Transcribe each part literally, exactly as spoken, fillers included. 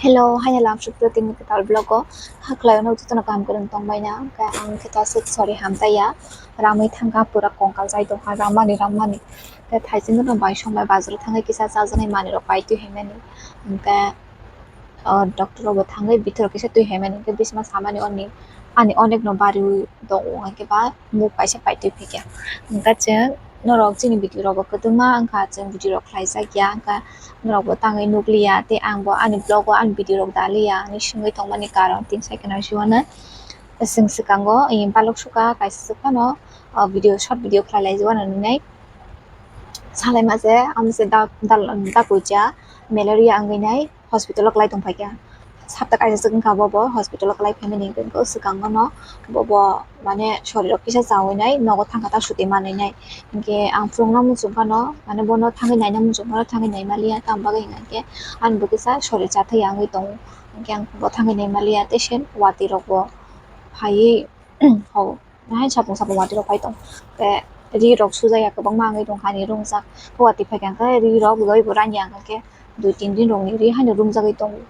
Hello, hai lam sukro tini kwtal vlog o. Hakhlai no jotono kaham kwrwng tong baina. Hwnkhe ang khe ta sik sori hamtaiya. Ramwi thangkha pura kongkal jai tongkha ramani ramani. Hwnkhe thaising no bai song bai bazar o thangwi kisa chajaknai manwi rok pai twi haimani. Hwnkhe o doctor rok bo thangwi bithor kisa twi haimani. Hwnkhe bisma samani oni ani onek no bari tongo hwnkhe ba muk kaisa pai twi phikya. Hwnkhe chwng norok chini video rok bo kwbangma wngkha, chwng video rok khlaijak ya, wngkha norok bo tangwi nukliya, tei ang bo ani vlog o ani video rok daliya hinwi swngwi tongmani karon tin sai kheno jiwano chwng swkango, eh, balok sukha kaisa swk phano, oh, video, short video khlai lai jiwano nungnai. Salai ma se, amo se da, da, da kucha malaria wngwi nai. Hospital o kwlai tong phaikha. Sapta kaisa swk wngkha bo, bo hospital o kwlai phaimani hwnkhe swkang bono bo, bo mane sori rok kisa chawi nai, nogo thangkha ta suti manwi nai. Hwnkhe ang phunukna muchung phano mane bono thangwi naina muchung phano thangwi nai maliya, tamo bagwi hwnkhe ani bo kisa sori chathai wngwi tongo. Hwnkhe ang bo thangwi nai maliya, tei se watwi rok bo phaiwi ho. Hai sapung sapung watwi rok pai tong. Te ri rok sujaya kwbangma wngwi tongkha ani rungjak. Watwi phaikha khe ri rok loi bo rani ang khe dui tin din rokni ri haino rungjagwi tongo.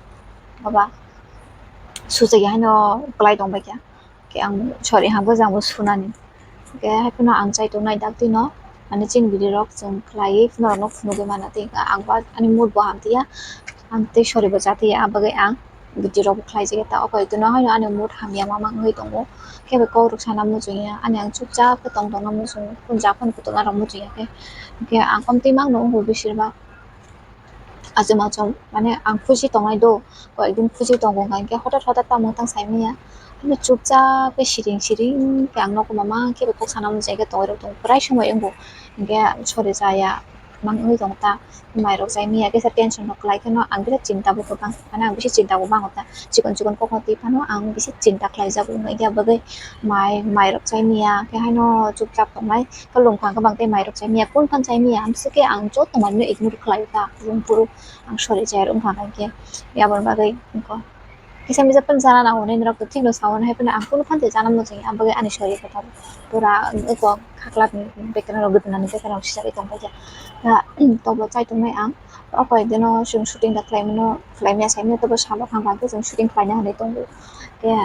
Baba sujaya haino kwlai tong baikha. Khe ang sori hapjagwi sunani. Khe hai phano ang chai tongnai dak tino. Ani chini video rok chwng khlaiwi norokno phunugwi mano tei ang ba ani mood bo hamtwiya. Ang tei sori bo chatwiya, abagwi ang video rok bo khlai jagwi ta o koi tino haino ani mood hamya ma wngwi tongo. Khe bai kok rok sana muchungya, ani ang chupchap khe tong tongna muchungo, kunu ja phano kutung aro muchungya khe. Hwnkhe ang komtwi mangno wngo bisir ba. Achom achom mane ang khusi tongnai do, koi ek din khusi tongo hwnkha hwnkhe hotat hotat tamo tang sai manya. Hino chupchap khe siring siring khe ang nogo mama khe bai kok sana muchungya khe tongwi rok tongo, prai somoi wngo. Hwnkhe sori chaya mang wngwi tongo ta. Mairok chai manya kisa tension rok kwlai kheno ang kisa chinta bo kwbang, mane ang bisi chinta bo bango ta, chikon chikon kokno twi phano ang bisi chinta khlai jago, wngya bagwi mai, mairok chai manya khe haino chupchap tongnai, kwlwng kha kwbang tei mairok chai manya, kunu phano chai manya, amswk khe ang joto manwino ignore khlaio ta, kwlwng phuru ang sori chaya wngkha khe, aboni bagwi wngkha. Kisa misa phano chana nango, nini rok to thik no sao, hai phano ang kunu phano chana muchungya, ang bagwi ani sori kwtal pura eko khaklap ni bekerang rok, gwnang ni bekerang rok sijagwi tong paikha. Ta tobo chai tongnai ang, o koi dino chwng shooting da khlai mano, khlai maya sai mano, tobo salo thang thang khe chwng shooting khlaina hinwi tongo. Khe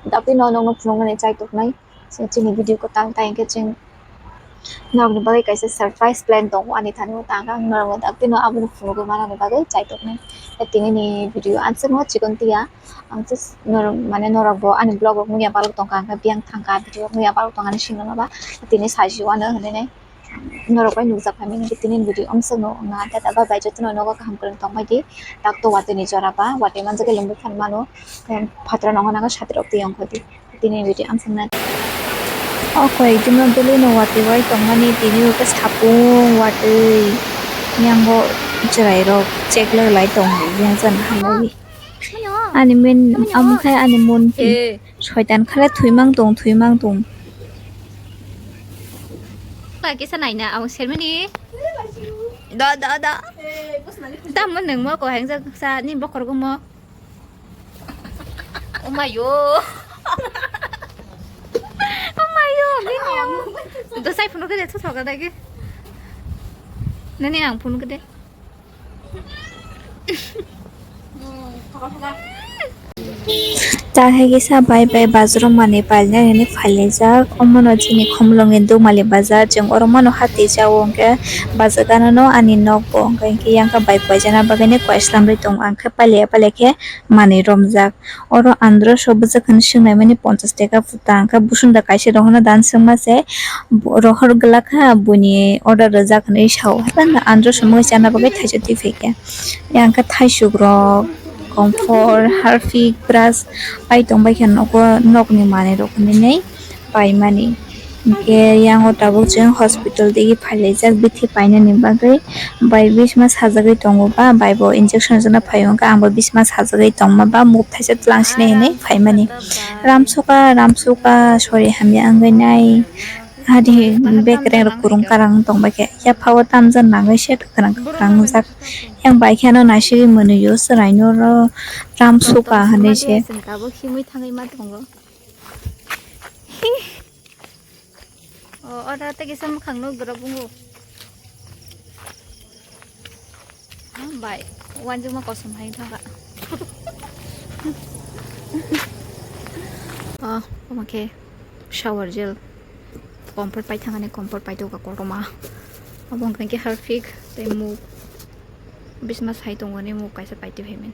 daktino nokno phunuknani chai tongnai. Chini video kwtal ta hinkhe chwng norokni bagwi kaisa surprise plan tongo ani thani, o ta ang norokno daktino abono phunugwi manani bagwi chai tongnai. Tei tini ni video answk no chikon tiya, ang just norok, mane norok bo ani vlog rok nukya balok tongkha, hwnkhe biyang thangkha video rok nukya balok tongkha, ani singno ba tini sajio ano hinwi nai. Norok bai nukjak phaimani hwnkhe tini video amswkno wngna, tata bye bye, jotono nogo kaham kwrwng tongbai di. Takto watwi ni jora ba watwi manjak khe lwngwi phan mano, phatrano wngna nago sati rok twi ongkhor di. Tini video amswkna. O koi ekdino dulino watwi bai tongmani tini hwnkhe sapung watwi yango chwrairok cheklok lai tongo yang jani hambai. Ani men amkhe ani mon soitan khale thwimang tong, thwimang tong. Kisa naina ang sermani. Da da da. Tamo nangmo ko hengsa sa ni bokhorok mo. Omayo. Omayo, bini ang. Dosai phunuk de thothoka dagi. Nani ang phunuk de. Ta hai kisa bai bai bazaro manwi pailnani phailaijak. Omono chini Khumulwngni Dukmali bazar, chwng oro mano hati jao hwnkhe bazar gana no ani nok bo hwnkhe yang khe bai paijana bagwi koi slamwi tongo, ang khe pailiya pailiya khe manwi romjak. Oro andro so bwswk hwnwi swngnaimani ponchash taka phuta, hwnkhe busunda kaisa rohorno dan swngma se rohor glak kha, buini order rwjak hwnwi sao. Haikhe andro so mui chana bagwi thaichuk twi phaikha. Yang khe thaisuk rok, komphor, harpik, brush pai tongbai khe nogo, nokni manwi rok hinwi paimani. Hwnkhe yang o tabuk chwng hospital digi phailaijak bithi painani bagwi, bai bisma sajagwi tongo ba, bai bo injection rwna phaio hwnkhe ang bo bisma sajagwi tongma ba, muk thaisa twlang sinai hinwi phaimani. Ramsuka, ramsuka, sori hamya wngwi nai. Hadi bekereng rok kurung karang tongbai khe, yapha o tamjak nangwi se kwkhwrang kwkhwrang wngjak. Yang bai khe ano naisigwi mwnwi o chwraino ro ramsuka hinwi se. Tabuk himwi thangwi ma tongo. O, oro tei kisa mwkhang nuk dorok bungo. Bai, uanjukma kosom hai thangkha. Ah, omo khe shower gel. Comfort pai thangani comfort pai toka kotorma. Abo wngkha khe Harpic tei muk. Bisma sai tongoni muk kaisa pai twi phaimani.